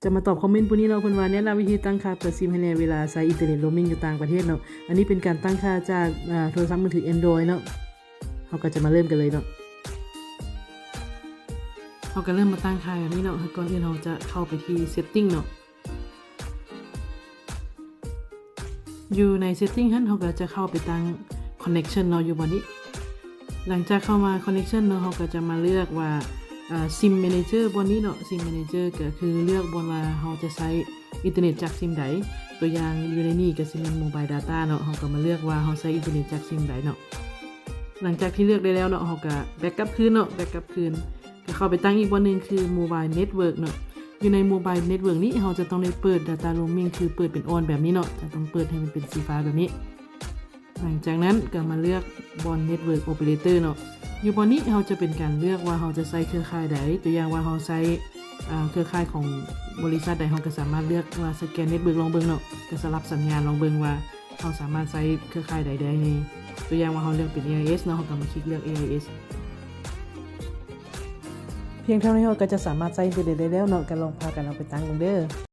ຈະມາຕອບຄອມເມັນຜູ້ນີ້ເນາະ ເພິ່ນວ່າແນະນຳວິທີຕັ້ງຄ່າເປີດຊິມໃຫ້ແດ່ເວລາໃຊ້ອິນເຕີເນັດໂຣມິງຢູ່ຕ່າງປະເທດເນາະ. ອັນນີ້ເປັນການຕັ້ງຄ່າຈາກ ເອີ ໂທລະສັບມືຖື Android ເນາະ. ເຮົາກໍຈະມາເລີ່ມກັນເລີຍເນາະ. ເຮົາກໍເລີ່ມມາຕັ້ງຄ່າແບບນີ້ເນາະ. ກ່ອນອື່ນເຮົາຈະເຂົ້າໄປທີ່ setting ເນາະ. ຢູ່ໃນ setting ຫັ້ນ ເຮົາກໍຈະເຂົ້າໄປຕັ້ງ connection ເນາະ ຢູ່ບ່ອນນີ້. ຫຼັງຈາກເຂົ້າມາ connection ເນາະ ເຮົາກໍຈະມາເລືອກວ່າ ເອີ sim manager ບ່ອນນີ້ເນາະ. Sim manager ກໍຄືເລືອກບ່ອນວ່າເຮົາຈະໃຊ້ອິນເຕີເນັດຈາກຊິມໃດ. ຕົວຢ່າງຢູ່ໃນນີ້ກໍຊິແມ່ນ mobile data ເນາະ. ເຮົາກໍມາເລືອກວ່າເຮົາໃຊ້ອິນເຕີເນັດຈາກຊິມໃດເນາະ. ຫຼັງຈາກທີ່ເລືອກໄດ້ແລ້ວເນາະ ເຮົາກໍ back ກັບຄືນເນາະ back ກັບຄືນ ກໍເຂົ້າໄປຕັ້ງອີກບ່ອນໜຶ່ງຄື mobile network ເນາະ. ຢູ່ໃນ mobile network ນີ້ເຮົາຈະຕ້ອງໄດ້ເປີດ data roaming ຄືເປີດເປັນ on ແບບນີ້ເນາະ. ຈະຕ້ອງເປີດໃຫ້ມັນເປັນສີຟ້າແບບນີ້. ຫຼັງຈາກນັ້ນກໍມາເລືອກບ່ອນ network operator ເນາະ. ຢູ່ບ່ອນນີ້ເຮົາຈະເປັນການເລືອກວ່າເຮົາຈະໃຊ້ເຄືອຂ່າຍໃດ. ຕົວຢ່າງວ່າເຮົາໃຊ້ ເອີ ເຄືອຂ່າຍຂອງບໍລິສັດໃດ ເຮົາກໍສາມາດເລືອກວ່າ scan network ລອງເບິ່ງເນາະ. ກໍສະຫຼັບສັນຍານລອງເບິ່ງວ່າ ເຮົາສາມາດໃຊ້ເຄືອຂ່າຍໃດໄດ້ແດ່. ຕົວຢ່າງວ່າເຮົາເລືອກເປັນ AIS ເນາະ ເຮົາກໍມາຄລິກເລືອກ AIS. ພຽງເທົ່ານີ້ເຮົາກໍຈະສາມາດໃຊ້ອິນເຕີເນັດໄດ້ແລ້ວເນາະ. ກໍລອງພາກັນເອົາໄປຕັ້ງເບິ່ງເດີ້.